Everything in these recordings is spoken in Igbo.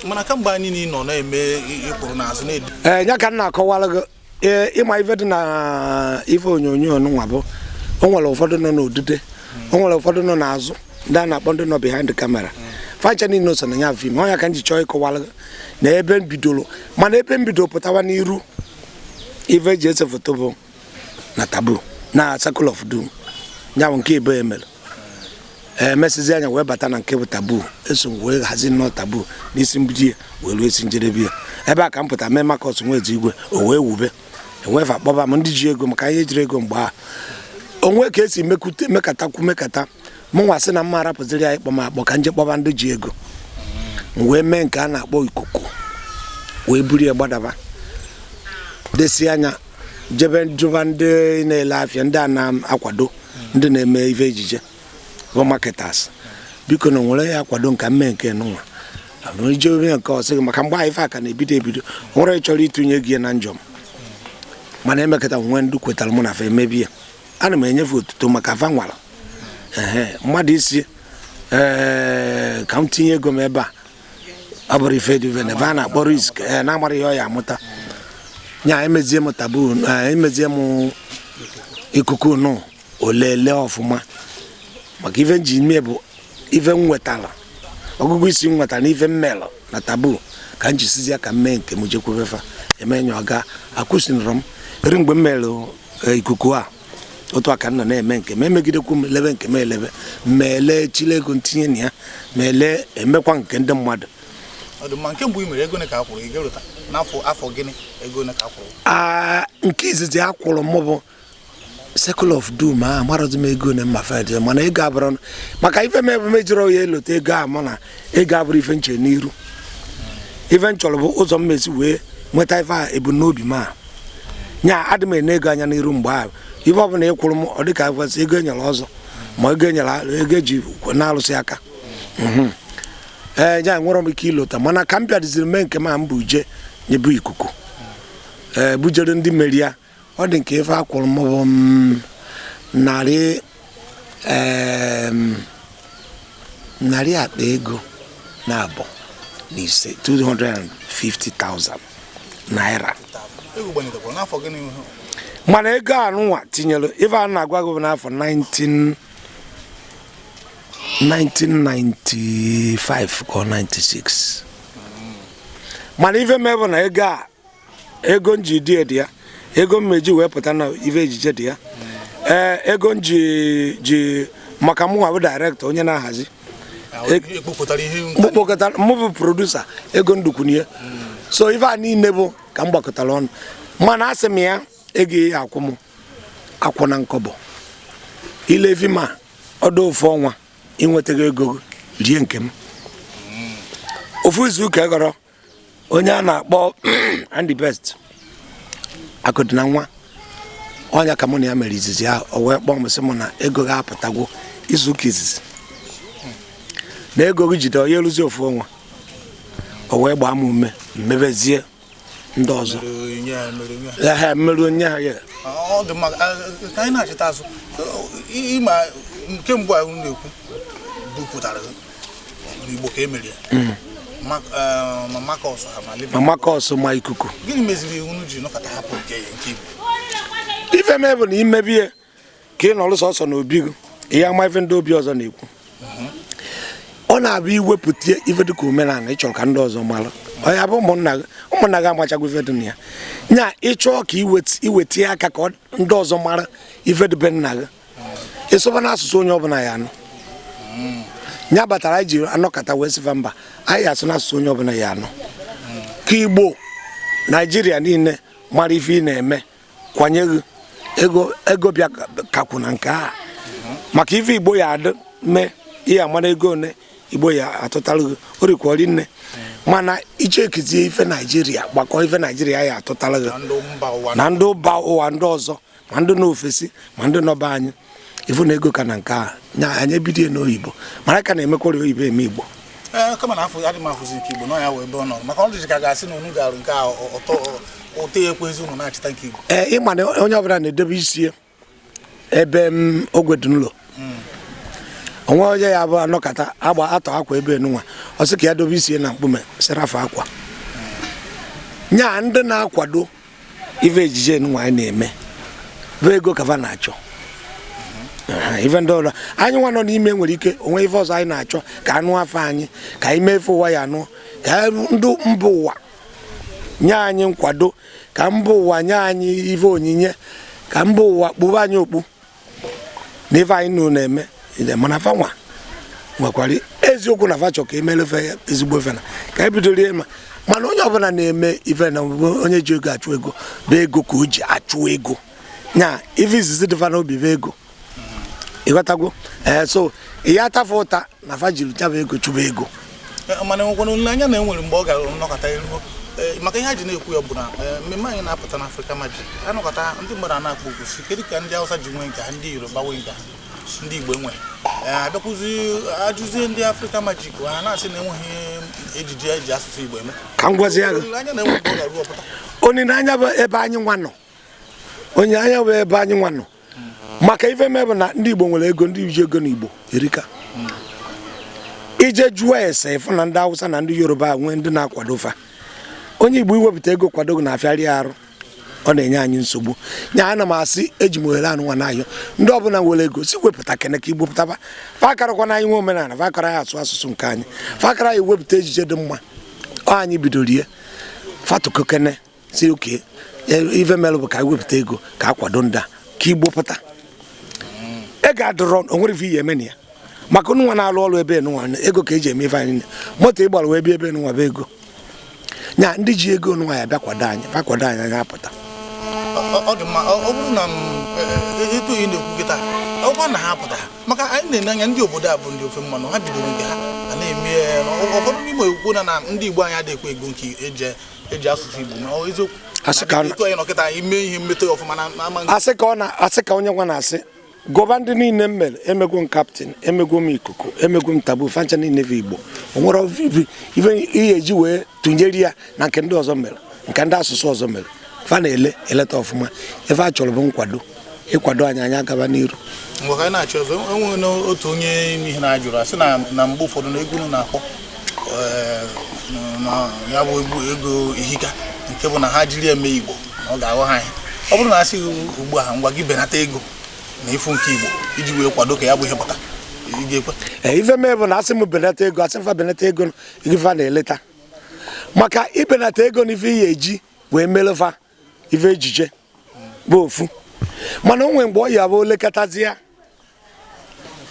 Mana kamgbe anyị niile nọ na-eme ịkwụrụ n'azụ na-ede. Ee, ya ka m na-akọwara gị. Ee, ịma ife dị na ife onyonyo nwa bụ o nwere ụfọdụ nọ n'odide, o nwere ụfọdụ nọ n'azụ, ndị a na-akpọ ndị nọ behind the camera. Facha niile so na ya film. Ọ ya ka m ji chọọ ịkọwara gị na ebe m bidoro, mana ebe m bidoro pụtawa n'iru ife eji ese foto bụ na Taboo na Circle of Doom, ya bụ nke ibe emere. Emesizi anya wee bata na nke bụ Taboo. Eso m wee hazi nnọọ Taboo n'isi mbido ya wee ruo esi njedebe ya. Ebe a ka m pụta mee Marcus Nweze Igwe, o wee wube enwefe akpọba m ndị ji ego maka ihe ejiri ego mgbe ahụ onwe ka esi mekwute mekatakwu mekata. Mụ nwa sị na mma arapụziri ya ịkpọ m akpọ ka nje kpọba ndị ji ego. M wee mee nke a na-akpọ Ikuku, wee buru ya gbadaba, desi anya jebe jụba ndị na-ele afịa, ndị a na-akwado ndị na-eme ife ejije bụ marketers, biko na nwere ya akwado nka mme nke nụnwa ije ome nke ọsị gị, maka mgbe ahụ ife a ka na-ebido ebido, nwere chọrọ ịtụnye gị na njọm. Mana emekọta nwe ndị kwetara mụ na fa emebi ya. Ana m enyefe otuto maka fa nwara. Ehe, mmadụ isi ee ka m tinye ego m ebe a, ọ bụrụ ife dị ife na ebe a na-akpọ risk, ee, na-amara ihe ọ ya amụta nya. Emezie m Taboo, emezie m Ikuku nụ olele ọfụma, maka ife nji ime bụ ife m nwetara, ọgụgụ isi m nwetara na ife m melụ na Taboo ka m ji sizi ya ka m mee nke m jekwube fa eme nya ọga akwụsịrị m eri mgbe m mere Ikuku a. Otu a ka m nọ na-eme nke m, emegidekwu m lebe nke m elebe ma ele chile ego ntinye na ya, ma ele emekwa nke ndị mmadụ. Ọ dị mma. Nke mbụ i mere, ego ole ka a kwụrụ ị ga-erota n'afọ afọ gịnị, ego ole ka a kwụrụ? Aa, nke izizi a kwụrụ m bụ Circle of Doom a. Amarozi m ego na mma fed, mana ego abụrụ maka ife m ebe mejọrọ ya elote ego a, mụ na ego abụrụ ife nche n'iru. Ife m chọrọ bụ ụzọ mmesi wee nweta ife a ebumnobi m a. Nya adị m ene ego anya n'iru mgbe ahụ. Ife ọbụla ị kwụrụ m, ọ dịka kwesị ego enyere ọzọ, ma ego enyere, ego eji na-alụsị aka. Ee, nya nwere m ike ilota, mana ka m bịadiziri mee nke m a, m bụ uje nyebu Ikuku, ee, bujere ndị meri ya. Ọ dị nke ife akwụrụ m bụ narị akpa ego na abụọ na ise, 250,000 naira. Ego gbanyetekwara n'afọ gịnị? Mana ego a nụnwa tinyere ife a na-agwa gị bụ n'afọ 19 1995 ka ọ 96. Mana ife mee bụ na ego a, ego nji dị dị ya, ego mmeji wee pụta na ife ejije dị ya. Ee, ego nji ji maka mụnwa bụ director, onye na-ahazi. Ekpopụtara ihe. Mụ kpọkọtara, mụ bụ producer, ego ndukwunye. So ife a niile bụ ka m gbakọtara ọnụ. Mana asị m ya ego ihe akwụ m akwụ na nkọbọ ile film a, ọdụ ofu ọnwa inwetaghị ego rie nke m. Ofu izu ụka gọrọ onye a na-akpọ Andy Best akụdị na nwa ọnya ka mụ na ya mere izizi ahụ, o wee kpọọ m sị m na ego ga-apụtagwo izu ụka izizi na ego gị jide ya eruzi ofu ọnwa. O wee gbaa m ume mmebezie ndị ọzọ. Mere nye ya. Ehe, mmerụ onye ha ya. Ọ dị mma. Ka anyị na-achịta azụ, ịma nke mbụ a unu na-ekwu bupụtara n'Igbo ka e mere ya, ma Marcus ha ma Living. Ma Marcus ma Ikuku. Gịnị meziri unu ji nọkọta hapụ nke Igbo? Ife mee bụ na imebie ka ị nọrọ sọsọ n'obi gị, ihe ama ife ndị obi ọzọ na-ekwu. Ọ na-abụ iwepụta ife dịka omenala ị chọrọ ka ndị ọzọ mara, ọ ya bụ ụmụnna gị, ụmụnna gị amachagwo ife dị na ya. Nya ịchọọ ka iweta aka ka ndị ọzọ mara ife dị be nna gị, ịsụba n'asụsụ onye ọbụla ya anụ. Ya batara anyị ji anọkọta wee sịfa mba, anyị asụ n'asụsụ onye ọbụla ya anụ, ka Igbo Naijiria niile mara ife ị na-eme, kwanye gị ego. Ego bịa kakwu na nke a, maka ife Igbo ya adị mee ihe amara ego one Igbo ya atụtara gị, o rikwari nne. Mana ichekizie ife Naijiria gbakọ, ife Naijiria ya atụtara gị na ndị mba ụwa na ndị mba ụwa ndị ọzọ, ma ndị nọ ofesi ma ndị nọba anyị, ifu na ego ka na nke a nya anyị ebido ya n'oyibo, mara ka na-emekwara oyibo eme Igbo. Ee, kama na afọ adị m afụzi nke Igbo nọ ya wee ebe ọ nọ, maka ọ dịzi ka ga-asị na unu garụ nke a ụtọ ụtọ ya ekwezi unu na-achịta nke Igbo. Ee, ịma na onye ọbụla na-edebe isi ya ebe m ogwe dị n'ụlọ. Onwe onye ya bụ anọkata agba atọ akwa ebe nụnwa, ọ sị ka ya dobe isi na mkpume sịrafa akwa. Nya ndị na-akwado ife ejije nụnwa anyị na-eme bụ ego ka fa na-achọ. Ife ndị ọzọ anyị nwa nọ n'ime nwere ike onwe ife ọzọ anyị na-achọ, ka anụ afọ anyị, ka anyị mee ife ụwa ya anụ, ka ndị mba ụwa nye anyị nkwado, ka mba ụwa nye anyị ife onyinye, ka mba ụwa kpube anyị okpu na ife anyị nụ na-eme. Mana fanwa nwekwara eziokwu na fa chọ ka emelefe ya ezigbo ife na ka e bidoro ihe. Ma mana onye ọbụla na-eme ife na onye ji ego achụ ego bụ ego ka o ji achụ ego. Nya ife izizi dịfa n'obi bụ ego, ịghọtagwo? Ee, so ihe atafe ụta na fa jiri chaba ego chụba ego. Mana enwekwana olileanya na enwere mgbe ọ gara nnọkọta eruo, maka ihe a ji na-ekwu ya bụ na mmemme anyị na-apụta na Africa Magic anọkọta, ndị mmadụ a na-akpọ okwu si kedu ka ndị Hausa ji nwee nke ha, ndị Yoruba nwee nke ha, ndị Igbo enwe. Abịakwụzi ajụzie ndị Africa Magic, ha na-asị na enweghị ejije eji asụsụ Igbo eme. Ka m gwazie gị. Olileanya na enwe mgbe ọ ga-aruo ọpụta. Olileanya bụ ebe anyị nwa nọ, olileanya bụ ebe anyị nwa nọ, maka ife mee bụ na ndị Igbo nwere ego, ndị ji ego n'Igbo erika. Ije jụọ ese, ịfụ na ndị Hausa na ndị Yoruba nwee ndị na-akwado fa. Onye Igbo iwepụta ego kwado gị na-afịarị arụ, ọ na-enye anyị nsogbu. Nya ana m asị, eji m ohere anụ nwa n'ahịa, ndị ọbụla nwere ego si wepụta kene ka Igbo pụtaba. Fa karakwa na anyị nwe omenala, fa kara anyị asụ asụsụ nke anyị, fa kara anyị wepụta ejije dị mma. Ọ anyị bidoro ihe fatụkokene si oke ife mere bụ ka anyị wepụta ego ka a kwado ndị a ka Igbo pụta. Ego adịrọ, o nwere ife ihe eme na ya, maka unu nwa na-alụ ọrụ ebe nụnwa, ego ka eji eme ife anyị niile. Moto ịgbara wee bịa ebe nụnwa bụ ego. Nya ndị ji ego nụnwa ya bịa kwado anyị, fa kwado anyị, anyị apụta. Ọ dị mma. Ọ bụrụ na m etu ị na-ekwu kịta, ọ bụrụ na ha pụta, maka anyị na-ene anya ndị obodo a bụ ndị ofe mmanụ, ha bidoro nke ha a na-eme ya, na ụfọdụ n'ime ekwu na ndị Igbo anyị adịghị ekwe ego nke eji asụsụ Igbo, ma ọ eziokwu? Asị ka etu anyị nọ kịta, ime ihe mmete ọfụma na ama. Asị ka ọ na asị ka onye nwa na-asị gụba ndị niile m mere. Emegwo m Captain, emegwo m Ikuku, emegwo m Tabu, fancha niile bụ Igbo. O nwere ife ihe eji wee tụnyere ya na nke ndị ọzọ mere, nke ndị asụsụ ọzọ mere. Fa na-ele eleta ọfụma. Ife a chọrọ bụ nkwado, ịkwado anyị, anyị agaba n'iru. Mgbe ka anyị na-achọ ọzọ, enwere otu onye ihe na-ajụrụ asị na mgbe ụfọdụ na ego unu na-akpọ na ya bụ egwu ego ehika, nke bụ na ha jiri eme Igbo na ọ ga-aghọ ha ihe. Ọ bụrụ na asị gị ugbu a, ngwa gị benata ego na ịfụ nke Igbo iji wee kwado ka ya bụ ihe pụta, ị ga-ekwe? Ee, ife mee bụ na asị m benata ego, asị m fa benata ego ife a na-eleta, maka ibenata ego na ife ihe eji wee melefa ife ejije bụ ofu. Mana o nwere mgbe ọ ya bụ lekọtazi ya,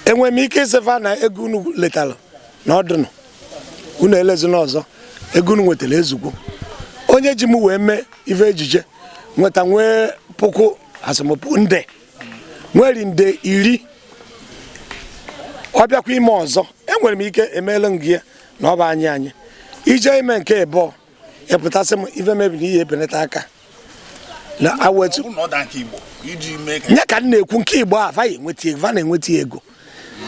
enwere m ike ịsịfa na ego unu letara na ọdụnụ unu elezina ọzọ, ego unu nwetara ezugbo. Onye ji m wee mee ife ejije nweta nwee puku asọmpi nde nweri nde 10, ọ bịakwa ime ọzọ, enwere m ike emeela m gị ya na ọ bụ anyị ije ime nke ịbụọ, ịpụtasị m ife mebiri ihe ebenata aka na awetu. Ọ bụrụ na ọ daa nke Igbo iji mee ka nye ka m na-ekwu, nke Igbo a fa ya enweta ego, fa na-enweta ego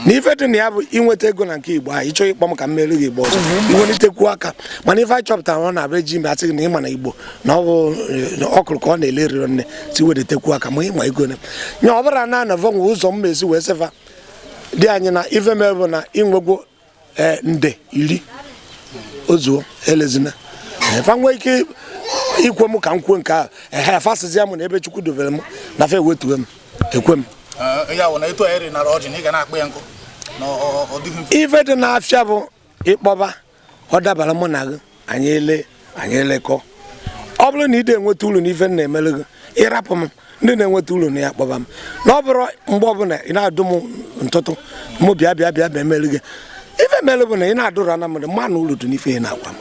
na ife dị na ya bụ inweta ego na nke Igbo a. Ịchọ ịkpọ m ka m mere gị Igbo ọzọ, iwelitekwu aka. Mana ife anyị chọpụtara, ọ na-abụ eji ime asị gị na ịma na Igbo na ọ bụ ọkụrụ ka ọ na-ele riro nne si wedetekwu aka ma ịma ego ne nya. Ọ bụrụ na anọvọ nwe ụzọ m esi wee sịfa dị anyị na ife mere bụ na inwegwo ee nde 10 ozuo elezina. Fa nwee ike ikwe m ka m kwuo nke ahụ. Ehe, fasịzi ya m na ebe Chukwu dobere m na fa ewetuwe m ekwe m. Ya bụ na etu anyị rinara ọjị na ị ga na-akpụ ya nkụ na ọ dịghị mfe. Ife dị n'afịa bụ ịkpọba ọ dabara mụ na gị, anyị ele anyị elekọ. Ọ bụrụ na ị na-enweta uru n'ife m na-emere gị, ịrapụ m ndị na-enweta uru na ya kpọba m. Na ọ bụrụ mgbe ọbụla ị na-adụ m ntụtụ mụ bịa bịa bịa bịa emere gị ife mere bụ na ị na-adụra na mmadụ mma na uru dị n'ife ị na-agwa m.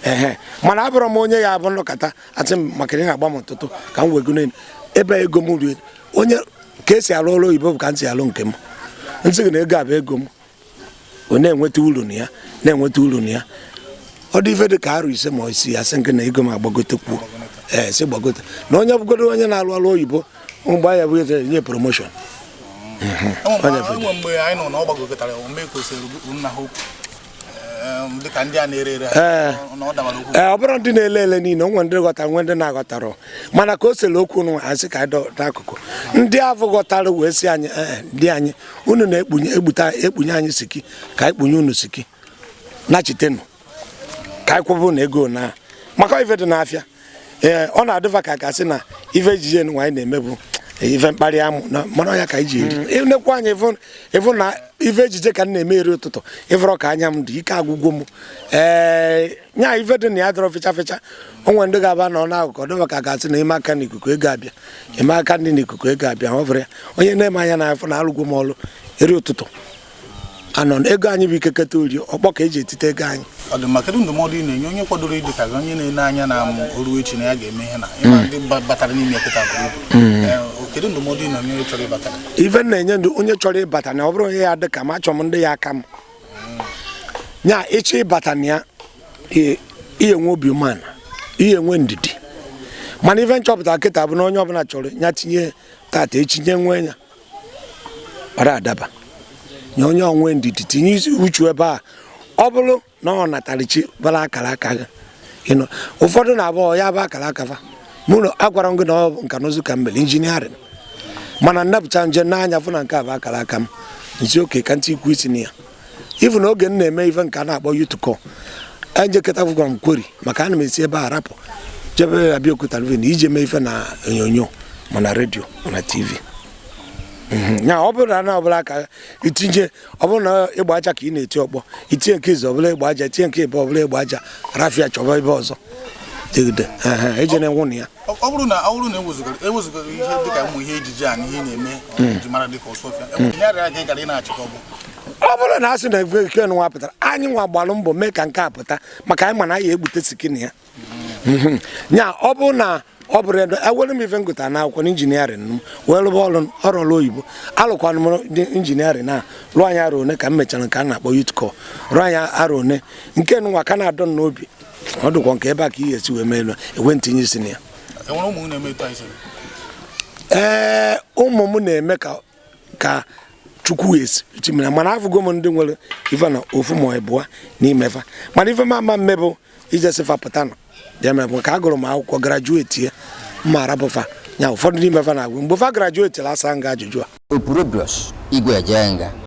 Ehe, mana abụrụ m onye ya abụ nnọkọta asị m maka na ị na-agba m ntụtụ ka m wego n'elu ebe ego m rie. Onye ka esi arụ ọrụ oyibo bụ ka m si alụ nke m. Nsị gị na ego a bụ ego m, ọ na-enweta uru na ya, na-enweta uru na ya. Ọ dị ife dị ka arụ 5 ma 6, asị nke na ego m agbagotekwuo. Ee, si gbagote na onye bụgodo onye na-alụ ọrụ oyibo mgbe ya bụ eze nye promotion. Enwe mgbe anyị nọ na ọ gbagokọtara, o mee ka o siri nna ha okwu. Dịka ndị a na-ere ere Ee. na ọ dabara okwu. Ee, ọ bụrụ ndị na-ele ele niile, o nwere ndị ghọtara, nwee ndị na-aghọtara, mana ka o sere okwu nụ, asị ka anyị dọ n'akụkụ. Ndị afọ ghọtara wee sị anyị, ee, ndị anyị unu na-ekpunye egbuta ekpunye anyị siki ka anyị kpunye unu siki, nachitenụ ka anyị kwụbụ na ego na maka ife dị n'afịa. Ee, ọ na-adịfa ka gasị na ife ejije nwa anyị na-eme bụ ife mkparị amụ na mana ọ ya ka anyị ji eri ịnekwa anyị ịfụ na ife ejije ka m na-eme eri ụtụtụ, ịfụrọ ka anya m dị ike agwụgwọ m. Ee, nya ife dị na ya dọrọ fecha fecha. O nwere ndị ga-aba nọ n'akụkụ dịba ka gasị na ime aka n'ikuku ego abịa, ime aka ndị n'ikuku ego abịa. Ọ bụrụ ya onye na-eme anya na afọ na alụgwọ m ọlụ eri ụtụtụ anọ ego anyị bụ ikeketa ori ọkpọ ka eji etite ego anyị. Ọ dị mma. Kedu ndụmọdụ ị na-enye onye kwadoro ịdị ka gị, onye na-ene anya na m oru echi na ya ga-eme ihe na ịma ndị batara n'ime kịta buru ibu? Ee, kedu ndụmọdụ ị na-enye onye chọrọ ịbata? Ife m na-enye ndụ onye chọrọ ịbata na ọ bụrụ onye ya dị ka m, achọ m ndị ya aka m nya ịchọ ịbata na ya, ihe nwe obi umeala, ihe nwe ndidi. Mana ife nchọpụta kịta bụ na onye ọbụla chọrọ ya tinye tata, echi nye nwee ya ọra adaba. Nye onye onwe ndidi, tinye isi uchu ebe a. Ọ bụrụ na ọ natara chi bara akara aka gị ịnụ, ụfọdụ na-abụ ya bụ akara aka fa. Mụ na agwara m gị na ọ bụ nka na ụzụ ka m mere engineering, mana nnapụta nje n'anya fụ na nke a bụ akara aka m, nsi oke ka ntị ikwu isi na ya. Ifu na oge m na-eme ife nke a na-akpọ yutukọ ejekọta gwara m kweri maka ana m esi ebe a rapụ jebe Abịaokuta na ije mee ife na onyonyo, mana redio, mana TV. Ya ọ bụrụ na ọbụla ka itinye, ọ bụrụ na ịgba aja ka ị na-eti ọkpọ, itinye nke izu ọbụla ịgba aja, tinye nke ịbụ ọbụla ịgba aja, rafia chọba ebe ọzọ jegide ejene nwụ na ya. Ọ bụrụ na ewezugara ihe dịka ụmụ ihe ejije a na ihe ị na-eme ji mara dịka Osuofia, engineering ka ị gara ị na-achịkọ bụ? Ọ bụrụ na a sị na eke nwa pụtara, anyị nwa gbalụ mbọ mee ka nke a pụta, maka anyị ma na anyị egbute siki na ya. Nya ọ bụrụ na ọ bụrụ ebe ewere m ife ngụta na akwụkwọ na engineering m wee rụba ọrụ ọrụ ọrụ oyibo, alụkwanụ m engineering a rụọ anyị arọ one ka m mechara nke a na-akpọ youth corps, rụọ anyị arọ one nke nwa ka na-adọ m n'obi. Ọ dịkwa nke ebe a ka ihe esi wee mee elu ewe ntinye isi na ya. Enwere ụmụ na-eme etu anyị siri? Ee, ụmụ m na-eme ka Chukwu esi chimere, mana afụgo m ndị nwere ife na ofu ma ịbụa n'ime fa. Mana ife m ama mme bụ ijesi fa pụta nọ ya mere bụ ka agụrụ m akwụkwọ graduate ya mma arabụfa ya. Ụfọdụ n'ime fa na-agụ mgbe fa graduate asa nga ajụjụ a. Opurobios Igwe Ejenga.